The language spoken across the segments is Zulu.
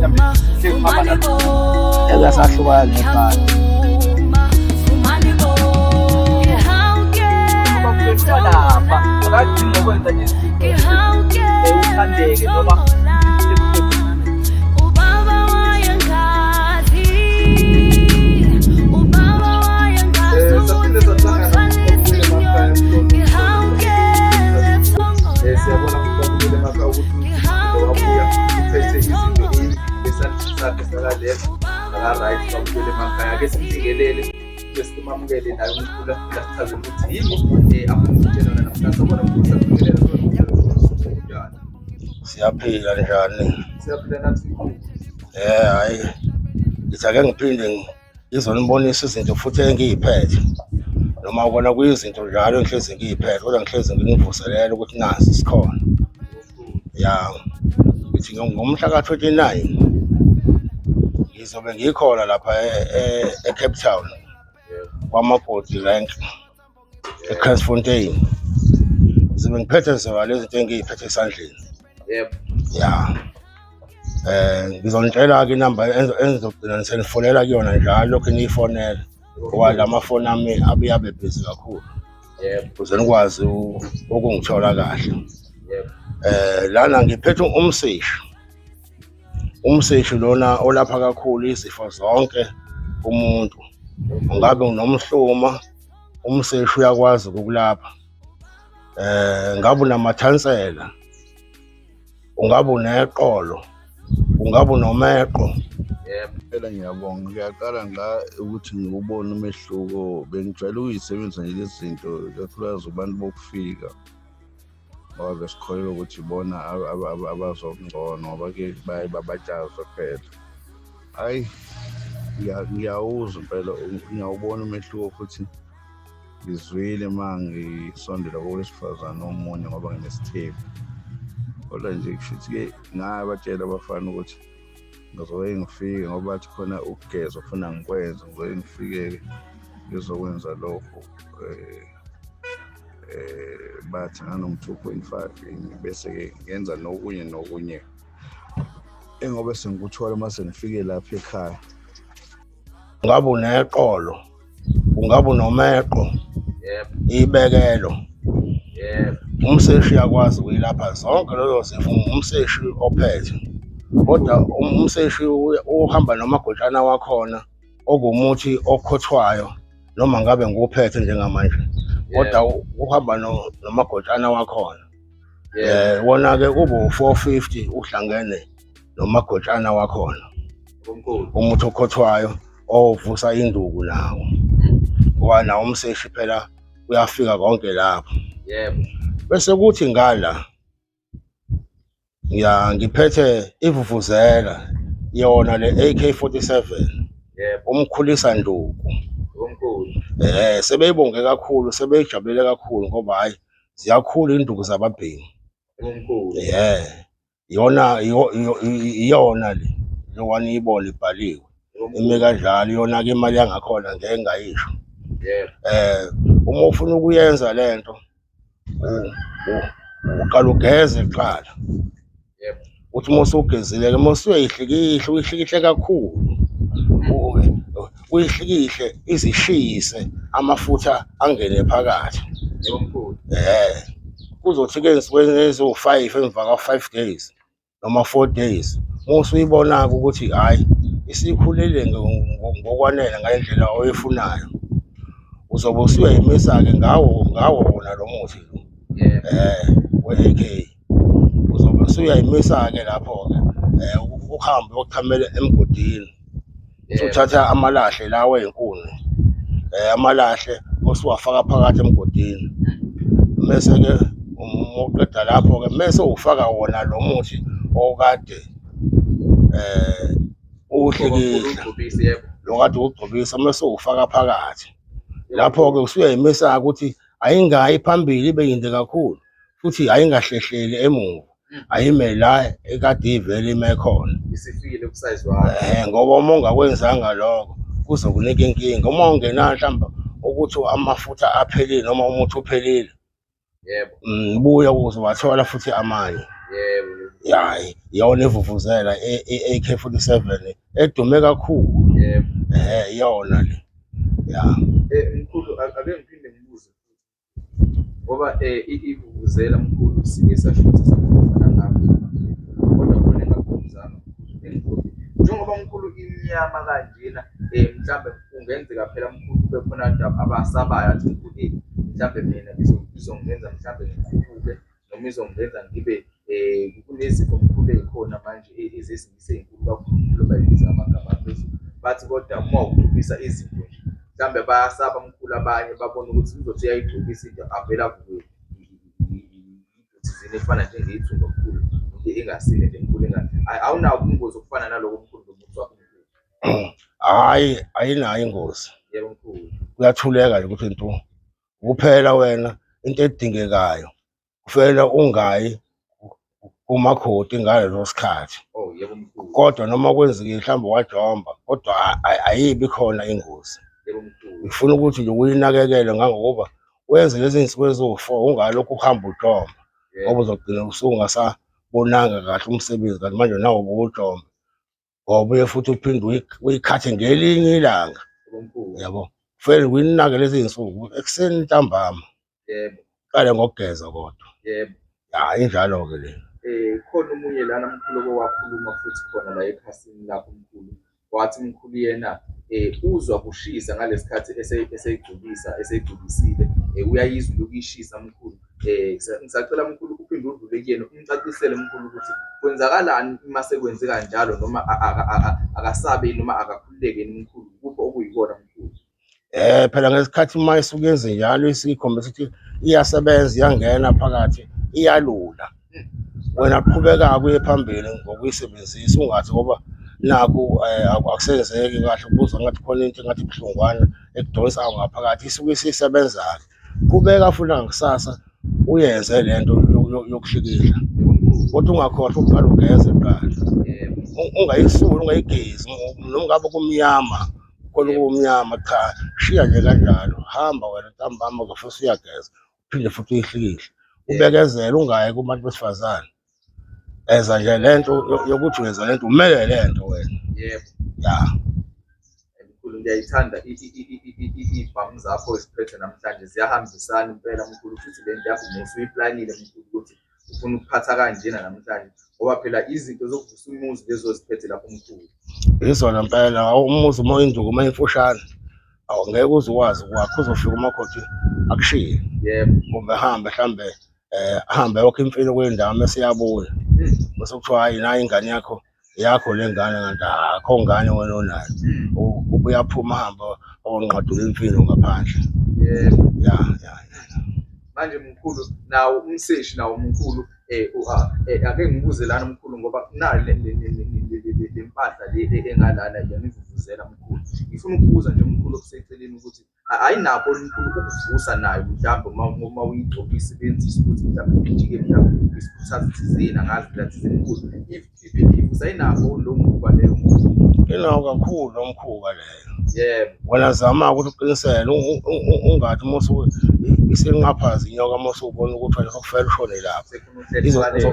Mhlawumbe sekuhamba nalokhu. Eke sahlukana nebhadi. Ngoba lapha akadingi ukwenza nje izinto uthandeke noma. Saphinde sahlangana emakhaya. Siyabona ukuthi babuyele emakhaya, ukuthi umkhulu wabuya uphethe izinto esandleni sakhe saka-left saka-right. Babuyele emakhaya, ake simbingelele, besimamukele naye umkhulu, afike asichazele ukuthi yini afuna ukutshela yona namhlanje. Sawubona mkhulu, siyabingelela. Njani? Siyaphila, njani? Siyaphila nathi mkhulu. Hayi, ngithi ake ngiphinde ngizonibonisa izinto futhi engiyiphethe. Noma kona kuyizinto njalo engihlezi ngiyiphethe, kodwa ngihlezi nginivuselela ukuthi nazi sikhona. Ya, ngithi ngomhla ka-29 ngizobe ngikhona lapha e-Cape Town, kwaMagodi Rank, eCransfontein. Ngizobe ngiphethe zona lezi zinto engiyiphethe esandleni. Ya, ngizonitshela-ke inamba enizogcina nisenifonela kuyona njalo, lokhu niyifonela, ngoba la mafoni ami abuye abe busy kakhulu, ukuze nikwazi ukungithola kahle. Lana ngiphethe umseshi. Umseshi lona olapha kakhulu izifo zonke umuntu. Ungabe unomhluma, umseshi uyakwazi ukukulapha. Ngabe unamathansela, ungabe uneqolo, ungabe unomeqo. Phela ngiyabonga, ngiyaqala nga ukuthi ngiwubone umehluko. Bengijwayele ukuyisebenzisa nje lezi zinto, ikakhulukazi kubantu bokufika, ngoba besikholelwa ukuthi ibona abazongcono, ngoba ke baye babatshazwe phela. Hhayi, ngiyawuzwa impela, ngiyawubona umehluko, futhi ngizwile uma ngisondela kowesifazane omunye, ngoba nginesithembu. Kodwa nje kushuthi-ke ngabatshela abafana ukuthi ngizoke ngifike, ngoba bathi khona ukugeza ufuna ngikwenze, ngizoke ngifike-ke ngizokwenza lokho. Bathi nganom-2.5, bese-ke ngenza nokunye nokunye engobe sengikuthola uma sengifike lapha ekhaya. Ungabe uneqolo, ungabe unomeqo, ibekelo. Umseshi uyakwazi ukuyilapha zonke lezo zifo, umseshi ophethe. Kodwa umseshi uhamba nomagotshana wakhona, okumuthi okhothwayo, noma ngabe ngiwuphethe njengamanje, kodwa uhamba nomagotshana wakhona. Wona-ke kuba u-450 uhlangene nomagotshana wakhona. Omkhulu. Umuthi okhothwayo ovusa induku nawo, ngoba nawo umseshi phela uyafika konke lapho. Bese kuthi ngala ya ngiphethe ivuvuzela, yona le AK47, umkhulisa nduku. Omkhulu. Sebeyibonge kakhulu, sebeyijabulele kakhulu, ngoba hayi, ziyakhula induku zababhemi. Omkhulu. Iyona iyona le njengoba niyibona ibhaliwe, ime kanjalo. Iyona-ke imali yangakhona ngeke ngayisho. Uma ufuna ukuyenza lento, uqala ugeze kuqala. Uthi uma usugezile-ke, uma usuyayihlikihla, uyihlikihle kakhulu, uyihlikihle izishise, amafutha angene phakathi. Omkhulu. Kuzothi-ke ey'nsukwini eziwu-5, emva ka-5 days noma 4 days, uma usuyibona-ke ukuthi hhayi, isikhulile ngokwanele ngale ndlela oyifunayo, uzobe usuyayimisa-ke ngawo wona lo muthi lo, we-AK. Uzobe usuyayimisa-ke lapho-ke, uhambe uyochamela emgodini. Usuthatha amalahle lawa ey'nkuni, amalahle osuwafaka phakathi emgodini. Mese-ke uma uqeda lapho-ke, mese ufaka wona lo muthi okade uwuhlikihla, Ugcobise, yebo. Lo kade uwugcobisa, mese uwufaka phakathi. Lapho-ke usuyayimisa-ke ukuthi ayingayi phambili ibe yinde kakhulu, futhi ayingahlehleli emuva, ayime la ekade ivele ime khona. Isifikile ku-size wakho. Ngoba uma ungakwenzanga lokho kuzokunika inkinga. Uma ungenayo mhlawumbe ukuthi amafutha aphelile noma umuthi uphelile, buya uzowathola futhi amanye. Yebo. Ya, iyona ivuvuzela i-AK-47 edume kakhulu. Yebo. Iyona le. Ya. Mkhulu, ake ngiphinde ngibuze ngoba ivuvuzela mkhulu sike sashutha sakhuluma nangakho, kodwa khona engakubuzanga mkhulu, njengoba mkhulu imnyama kanjena, mhlambe kungenzeka phela mkhulu kube khona abantu abasabayo athi mkhulu, mhlambe mina izongenza mhlambe ngikhuphuke noma izongenza ngibe kunezifo mkhulu ey'khona manje ezesilisa ey'nkulu kakhulu mkhulu abay'biza ngamagama aphezulu, bathi kodwa uma ugcobisa izinto nje mhlambe bayasaba mkhulu, abanye babone ukuthi uzothi uyayigcobisa into avele avuke thizeni efana njengethunga mkhulu, into engasile nje mkhulu, awunawo ubungozi obufana naloko mkhulu ngomuthi wakho mkhulu? Hhayi, ayinayo ingozi. Yebo mkhulu. Kuyathuleka nje ukuthi ntu kuphela wena into edingekayo kufanele ungayi kumakhoti ngaleso sikhathi. Oh yebo mkhulu. Kodwa noma kwenzekile mhlawumbe wajomba, kodwa ayibi khona ingozi. Yebo mkhulu. Ngifuna ukuthi nje uyinakekele ngangokuba wenze lezi zinsuku eziwu-4 ungalokhu uhamba ujomba, ngoba uzogcina usungasabonanga kahle umsebenzi, kanti manje nawo ubuwujomba. Ngoba uye futhi uphinde uyikhathe ngelinye ilanga. Yebo mkhulu. Yabo. Kufanele uyinake lezi zinsuku ekuseni ntambama. Yebo. Qale ngokugeza kodwa. Yebo. Ya, injalo-ke le. Khona omunye lana mkhulu owakhuluma futhi khona la ekhasini lakho mkhulu, wathi mkhulu yena uzwa kushisa ngalesikhathi eseyigcobisa, eseyigcobisile, uyayizwa ilokhu ishisa mkhulu. Ngisacela mkhulu uphinde udlule kuyena umcacisele mkhulu ukuthi kwenzakalani uma sekwenzeka njalo, noma akasabi noma akakhululeke yini mkhulu, kuphi okuyikona mkhulu? Phela ngesikhathi uma isuke yenze njalo isuke ikhombisa ukuthi iyasebenza, iyangena phakathi, iyalula. Wena qhubeka kuye phambili ngokuyisebenzisa, ungathi ngoba nakhu akusenzeki kahle, ubuzwa ngathi khona into engathi ibuhlungwana ekudonsayo ngaphakathi, isuke isisebenza-ke. Qhubeka futhi nangakusasa uyenze le nto yokuhlikihla, kodwa ungakhohlwa ukuqala ugeze kuqala. Ungayisuli, ungayigezi, noma ngabe kumnyama, khona ubumnyama, cha, shiya nje kanjalo. Hamba wena ntambama uzofike usuyageza, uphinde futhi uyihlikihle. Ubekezele, ungayi kubantu besifazane. Enza nje le nto yokuthi wenza le nto, umele le nto wena. Yebo. Ya. Mkhulu, ngiyayithanda iy'bhamu zakho oziphethe namhlanje, ziyahambisana impela mkhulu, futhi le nto yakho musuyiplanile mkhulu ukuthi ufuna ukuphatha kanjena namhlanje, ngoba phela izinto zokuvusa umuzi lezo oziphethe lapho mkhulu. Yizona mpela, umuzi uma uyinduku uma imfushane awungeke uze ukwazi ukwakha, uzofika umakoti akushiye. Yebo. Kumbe ahambe mhlambe ahambe yokha imfino kule ndawo mese iyabuya. Bese kuthiwa hayi nayi ingane yakho, yakho le ngane, kanti akho ngane wena onayo. Ubuye aphuma ahambe ayonqadula imfino ngaphandle. Yebo. Ya, ya. Manje mkhulu, nawo umseshi nawo mkhulu, ake ngibuze lana mkhulu, ngoba nayo le mpahla le engalana yona ivuvuzela mkhulu. Ngifuna ukubuza nje mkhulu okuseceleni ukuthi ayinakho mkhulu ukuvusa nayo mhlawumbe uma uyigcobisa isebenzisa ukuthi mhlawumbe ujike mhlawumbe isikhuthazi thizeni, angazi la thizeni mkhulu, if iphinde ivusa, ayinakho lo mkhuba leyo mkhulu? Inawo kakhulu lo mkhuba leyo. Yebo. Wena zama ukuthi uqinisele, ungathi uma isinqaphaza inyoka, uma usubona ukuthi wena sokufela ushone lapha,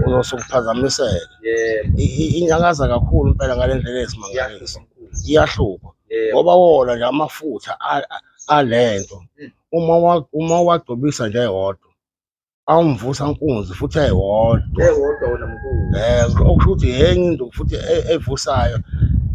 uzosuke uphazamiseke. Yebo. Inyakaza kakhulu impela ngale ndlela eyisimangaliso. Iyahlupha mkhulu. Iyahlupha. Yebo. Ngoba wona nje amafutha alento, uma uwagcobisa nje eyodwa, awumvusa nkunzi futhi eyodwa. Eyodwa wona mkhulu. Okusho ukuthi yenye into futhi evusayo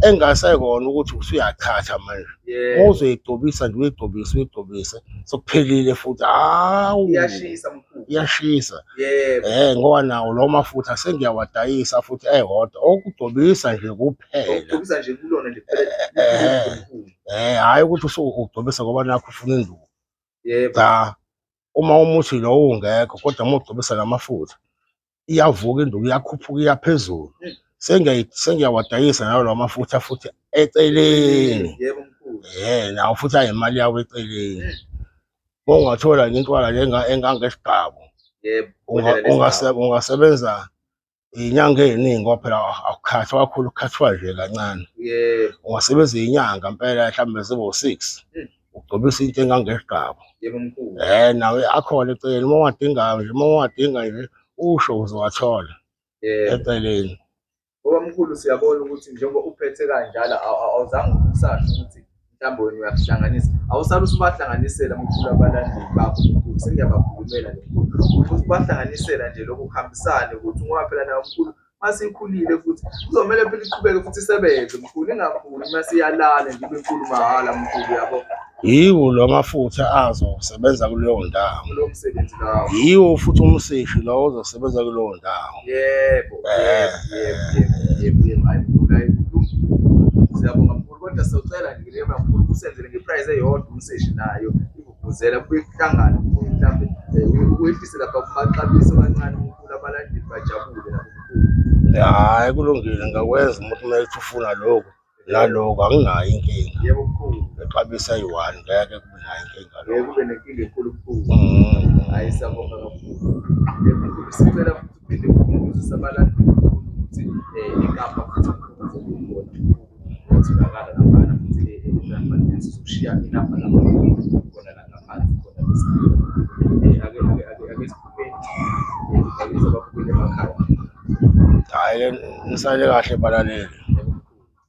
engasekona ukuthi usuyachatha manje. Yebo. Uma uzoyigcobisa nje, uyigcobise, uyigcobise, sekuphelile futhi. Hawu. Iyashisa mkhulu. Iyashisa. Yebo. Ngoba nawo lo mafutha sengiyawadayisa futhi eyodwa, okugcobisa nje kuphela. Okugcobisa nje kulona nje kuphela. Hhayi ukuthi usugcobisa ngoba nakho ufuna induku. Yebo. Cha, uma umuthi lowo ungekho, kodwa uma ugcobisa lamafutha iyavuka induku, iyakhuphuka, iya phezulu. Sengiyawadayisa nawo lawo mafutha futhi eceleni. Yebo mkhulu. Nawo futhi ayimali yawo eceleni. Uma ungathola nje intwala nje engangesigqabo. Yebo. Ungasebenza iy'nyanga ey'ningi, ngoba phela akukhathwa kakhulu, kukhathwa nje kancane. Yebo. Ungasebenza iy'nyanga impela mhlawumbe zibe u-6, ugcobisa into engangesigqabo. Yebo mkhulu. Nawe akhona eceleni, uma ungadinga nje, uma ungadinga nje usho uzowathola. Eceleni. Ngoba mkhulu siyabona ukuthi njengoba uphethe kanjalo awuzange usasho ukuthi mhlawumbe wena uyakuhlanganisa. Awusale usubahlanganisela mkhulu abalandeli bakho mkhulu, sengiyabakhulumela nje mkhulu. Ukuthi ubahlanganisela nje lokho kuhambisane ukuthi ngoba phela nayo mkhulu masikhulile futhi kuzomele phela iqhubeke futhi isebenze mkhulu, ingakhuli mase iyalala nje ibe nkulu mahhala mkhulu yabo. Yiwo lo mafutha azosebenza kuleyo ndawo. Kulowo msebenzi lawo. Yiwo futhi umseshi lo ozosebenza kuleyo ndawo. Yebo, yebo, yebo, yebo, yebo, yebo. Hayi mkhulu, hayi kulungile. Siyabonga mkhulu, kodwa siyocela nje leyo mkhulu usenzele ngeprice eyodwa umseshi nayo ivuvuzela kubuye kuhlangane mkhulu mhlambe uwehlise lapha kumaxabiso kancane mkhulu abalandeli bajabule nabo mkhulu. Hhayi kulungile ngakwenza umuntu uma ethi ufuna lokhu nalokhu anginayo inkinga. Yebo mkhulu. Ngexabiso eyi-one ngeke kube nayo inkinga Ngeke lokho. kube nenkinga enkulu mkhulu. Mm. Hayi siyabonga kakhulu. Yebo mkhulu sicela futhi uphinde ukukhumbuzise abalandeli mkhulu ukuthi eKapa futhi mkhulu uzobe ukhona mkhulu. Uyatholakala laphana futhi eBraamfontein sizoshiya inamba lapha khona la ngaphansi khona bese ake ake ake ake siphumeni sibhekise ababukeli emakhaya. Hhayi nisale kahle balaleli. Yebo mkhulu.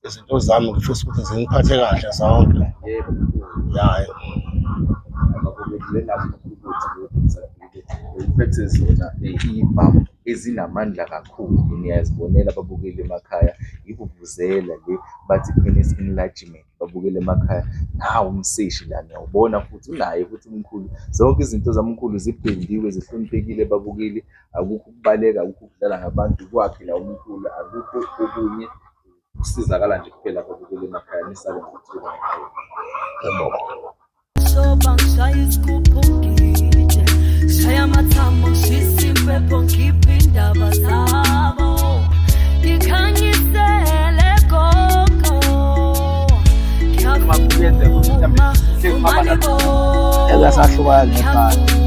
Izinto zami ngifisa ukuthi ziniphathe kahle zonke. Yebo mkhulu. Ya Uphethe zona iy'bhamu ezinamandla kakhulu niyazibonela ababukeli emakhaya, ivuvuzela le bathi penis enlargement babukele emakhaya. Nawu umseshi la niyawubona futhi unaye futhi umkhulu. Zonke izinto zamkhulu zibhendiwe zihloniphekile babukeli, akukho ukubaleka, akukho ukudlala ngabantu kwakhe la umkhulu, akukho okunye. Kusizakala nje kuphela ababukeli emakhaya nisale ngokuthula. Ngiyabonga. Soba ngishaya isigubhu ngide Shaya amathambo ngishisa impepho ngikhiphe indaba zabo Ngikhanyisele gogo Ngiyavuma vumani bo Engasahlukana nebhasi.